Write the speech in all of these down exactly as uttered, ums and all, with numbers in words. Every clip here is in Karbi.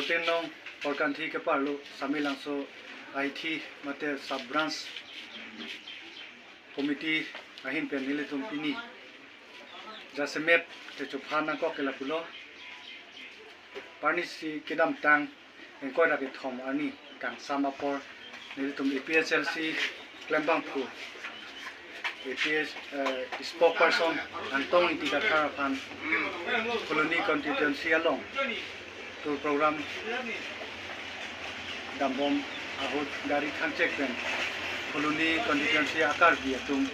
Tenong Horkanthi keparlo Samelangso I T mate sub branch committee ahin pen nelitum pini jasemet kechophan nangkok ke lapulo. Parnisi kedamtang ingkoi ra kethom arni kangsam apor nelitum A P S L C klembangphu A P S, eh, spokesperson Angtong Ingti Kathar aphan Phuloni constituency along tour program dambom ahut gari thangchek pen Phuloni constituency a-Karbi atum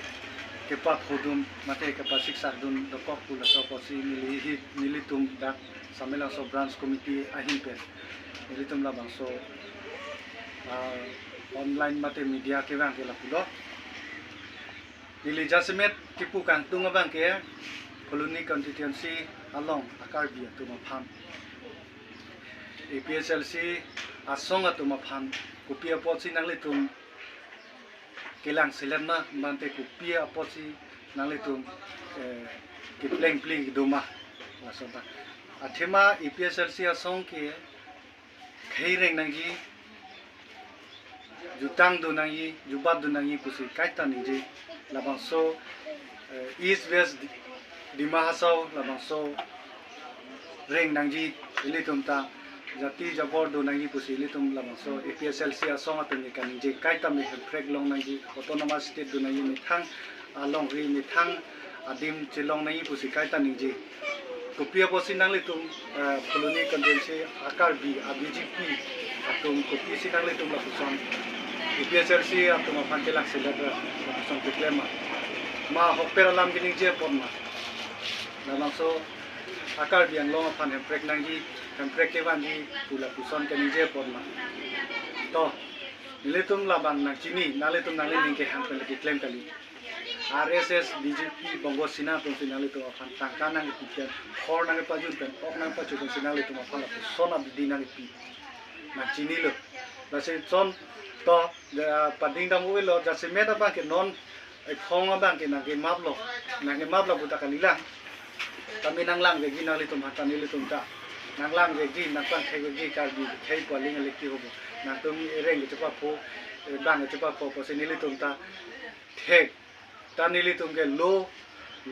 kepaphodun mate kepasiksakdun dokok pu laso apotsi neli hi, nelitum dak Samelangso branch committee ahin pen nelitum labangso, ah, online mate media kevang ke lapulo. Neli jasemet kipu kangtung abang ke Phuloni constituency along a-Karbi atum aphan, A P S L C asong atum aphan kopi apotsi nanglitum kelang selet ma, mante kopi apotsi nanglitum, eh, keplengpli do ma, laso ta. Athema A P S L C asong ke khei reng nangji, jutang do nangji, jubat do nangji pusi kaita ningje. Labangso, eh, East West Dima Hasao labangso reng nangji, ilitum ta jati jabor do nangji pusi ilitum labangso A P S L C asong atum ke kaningje, kaita me hemprek long nangji, autonomous state do nangji, methang alongri methang adim chelong nangji pusi kaita ningje. Kopi apotsi nanglitum, eh, Phuloni constituency a-Karbi a-B J P atum kopisi nanglitum lapuson A P S L C atum aphan kelang selet ra lapuson keklem ma? Ma hokpet alam keningje apot ma? Labangso a-Karbi Anglong aphan hemprek nangji, hemprek kevanji pu lapuson keningje apot ma? To, nelitum labang nangchini, nanglitum nanglining kehang pen keklem kali. R S S, B J P, Bongo Sena atumsi nanglitum aphan tangka nangkepi pen, hor nangkepajun pen, ok nangpacho pensi nanglitum aphan lapuson abidi nangkepi, nangchinilo. Lasi chon to, ja, pading dam-uvelo, jasemet abang ke non ephong abang ke nangkemaplo, nangkemap lapu ta kalilang. Tame nanglangvekji nanglitum aphan ta, nelitum ta nanglangvekji, nangpangthekvekji, Karbi khei pu aling aleki hobo. Nangtum ereng kechepapho, eh, bang kechepapho pusi nelitum ta thek. Ta nelitum ke law,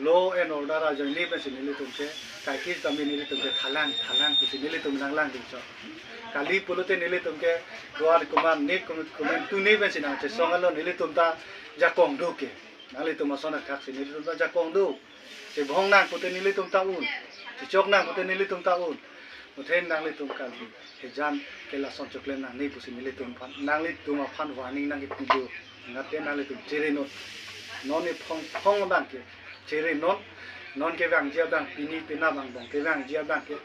law and order ajoine pensi nelitum ke kaikis tame nelitum ke thalang, thalang pusi nelitum nanglangdunchot. Kali pulote nelitum ke duar kuman ne kuman, kuman tu ne pensi nangchesong alo, nelitum ta jakong do ke. Nanglitum ason athaksi nelitum ta jakong do. Chebhong nang pute nelitum ta un. Chechok nang pute nelitum ta un. Muthen nanglitum Karbi hejan ke lason choklem nangne pusi nelitum aphan, nanglitum aphan warning nangkepi do. Ngate nanglitum cherenon. Non ephong phong abang ke cherenon. Non kevangji abang, pini penap angbong kevangji abang ke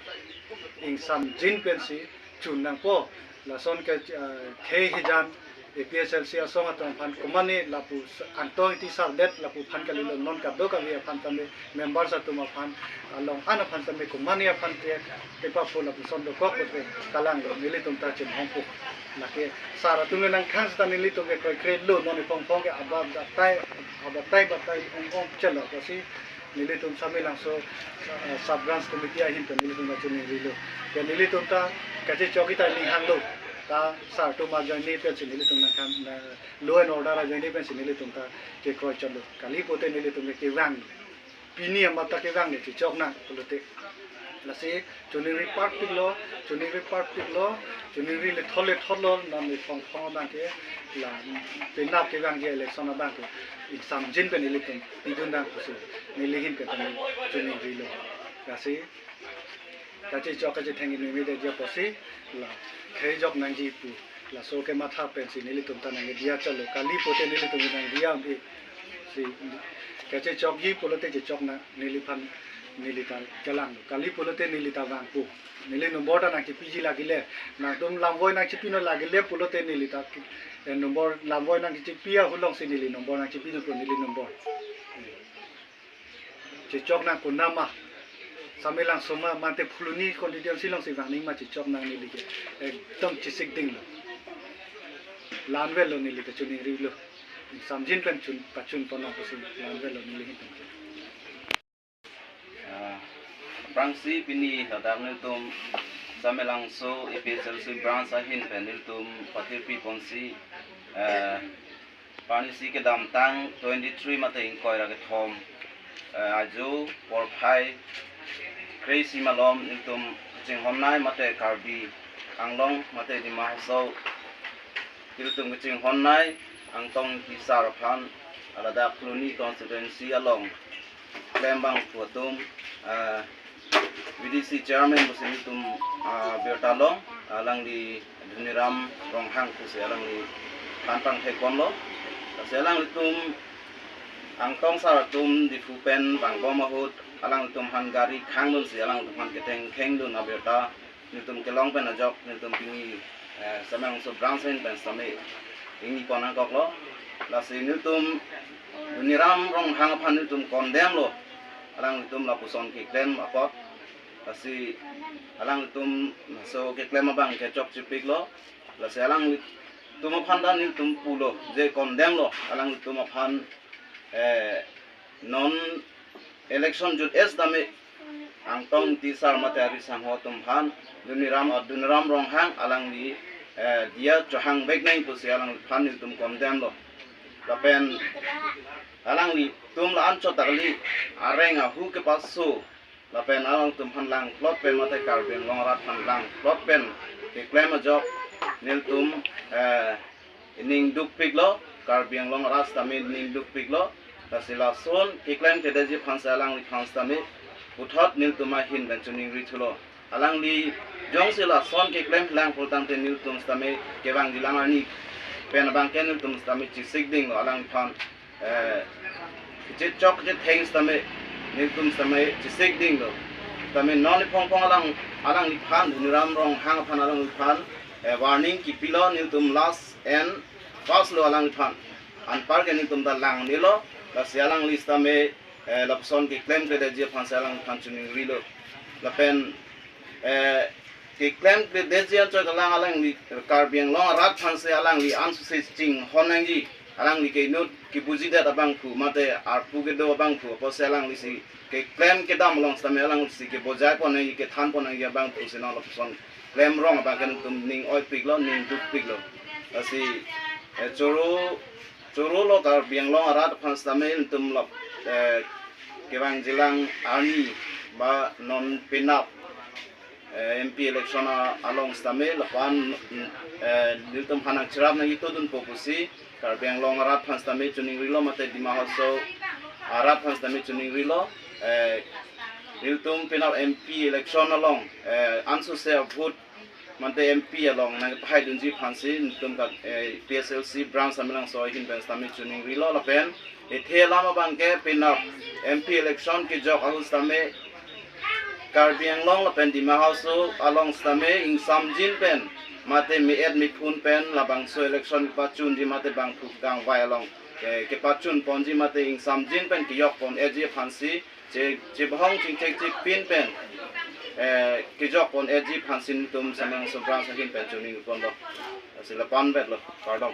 ingsamjin pensi chun nangpo. Lason ke, eh, khei hejan A P S L C asong atum aphan komane lapu s-, Angtong Ingti sar det lapu aphan kalilo, non kadokave aphan tame, members atum aphan, along an aphan tame komane aphan ke kepapho lapuson dokok putre kalanglo, nelitum ta chinghongpo. Lake sar atum le nangkhang seta nelitum ke kroikrelo, non ephong phong ke abatai, abatai batai ong ong chelo, pusi nelitum Samelangso, eh, sub branch committee ahin pen nelitum ta chiningrilo. Ya nelitum ta kachechok kita ning hanglo. Ta sar atum ajoine pensi nelitum nangkhang, na law and order ajoine pensi nelitum ta kekroi chotlo. Kali pute nelitum ke kevang. Pini amat ta kevang ne chechok nang pulote. Lasi chiningri parpiklo, chiningri parpiklo, chiningri lethot lethotlo, non ephong phong abang ke la penap kevangji election abang ke ingsamjin pen ilitum pidun nang pusi neli ahin pen tame chiningrilo. Lasi kachechok kachetheng inut me detji apotsi la khei jok nangji pu laso kematha pensi nelitum ta nangkedia chotlo. Kali pute nelitum nangdia un-e. Si kachechokji pulote chechok nang, neliphan neli ta kelanglo. Kali pulote neli ta vangpo. Neli number ta nangchepiji lagile. Nangtum lamvoi nangchepinon lagile pulote neli ta, eh, number lamvoi nangchepi ahut alongsi neli number nangchepinonpo, neli number. Chechok nang konat ma, Samelangso ma, mante Phuloni constituency alongsi vang nang ma chechok nang, neli ke ekdom chesik dinglo. La-an avelo, neli ke chiningrilo. Ingsamjin pen chun, pachun pon nang pusi la-an avelo neli ahin pen ke. Ah, aphrangsi pini hadak nelitum Samelangso A P H L C branch ahin pen nelitum patirpi ponsi, eh, parnisi kedamtang twenty-three mate ingkoi ra kethom, eh, ajo porphai kre-isi malom nelitum kachinghonnei mate Karbi Anglong mate Dima Hasao nelitum kachinghonnei Angtong Tisar aphan aladak Phuloni constituency along klem abangphu atum, eh, V D C chairman pusi nelitum, ah, birta long, alangli Dhoniram Ronghang pusi alangliphan pangthek ponlo. Lasi alanglitum Angtong sar atum Diphu pen vangbom ahut alanglitum aphan gari khangdunsi alanglitum aphan kethengkhengdun abirta nelitum kelong pen ajok nelitum pini, eh, Samelangso branch ahin pen sitame ingni pon nangkoklo. Lasi nelitum Dhoniram Ronghang aphan nelitum condemn lo. Alanglitum lapuson keklem apot. Lasi alanglitum laso keklem abang ke chokchepiklo. Lasi alanglitum aphan ta nelitum pulo, je condemn lo. Alanglitum aphan, eh, non election jut-e sitame Angtong Tisar mate ari sangho atum aphan Dhoniram, Dhoniram Ronghang alangli, eh, diya chohang vek nang pusi alangliphan nelitum condemn lo. Lapen alanglitum la-anchot ta kali, areng ahu kepaso lapen alangtum aphan langplot pen mate Karbi Anglong arat aphan langplot pen keklem ajok nelitum, eh, ning dukpiklo, Karbi Anglong arat sitame ning dukpiklo. Lasi lason keklemkledetji aphansi alangliphan sitame puthot nelitum ahin pen choningri thulo. Alangli jongsi lason keklem lang pulotangte nelitum sitame kevangjilang arni pen abangke nelitum sitame chesik dinglo alangliphan, eh, kechechok kechetheng sitame nelitum sitame chesik dinglo. Sitame non iphongphong alang, alangliphan, Dhoniram Ronghang aphan alangliphan, eh, warning kipilo, nelitum last and first lo alangliphan. Anpar ke nelitum ta langnelo, lasi alangli sitame, eh, lapuson keklemkledetji aphansi alangliphan choningrilo. Lapen, eh, keklemkledetji anchot alang alangli Karbi Anglong arat aphansi alangli ansose chinghon nangji, alangli ke inut kebujidet abangphu mate arpu kedo abangphu apotsi alanglisi keklem kedam along sitame alanglisi kebojai pon nangji, kethan pon nangji abangphusi non lapuson klem rong abangke nelitum ning oipiklo, ning dukpiklo. Lasi, eh, choro, chorolo Karbi Anglong arat aphan sitame nelitum lap, eh, kevangjilang arni ba non penap, eh, M P election a-, along sitame lapu-an, eh, nelitum aphan nangcherap nangji todunpo pusi Karbi Anglong arat aphan sitame choningrilo mate Dima Hasao arat aphan sitame choningrilo, eh, nelitum penap M P election along, eh, ansose avote mate M P along nangpahaidunji aphansi nelitum ka, eh, P S L C branch Samelangso ahin pen sitame choningrilo lapen ethe alam abangke penap M P election kejok ahut sitame Karbi Anglong lapen Dima Hasao along sitame ingsamjin pen mate me-et mephun pen labangso election kepachunji mate bangphu kangvai along, eh, kepachun ponji mate ingsamjin pen kejok pon-eji aphansi che, chebahong chingchek chepin pen, eh, kejok pon-eji aphansi nelitum Samelangso branch ahin pen choningri ponlo. Lasi lapu-an vetlo, kardom.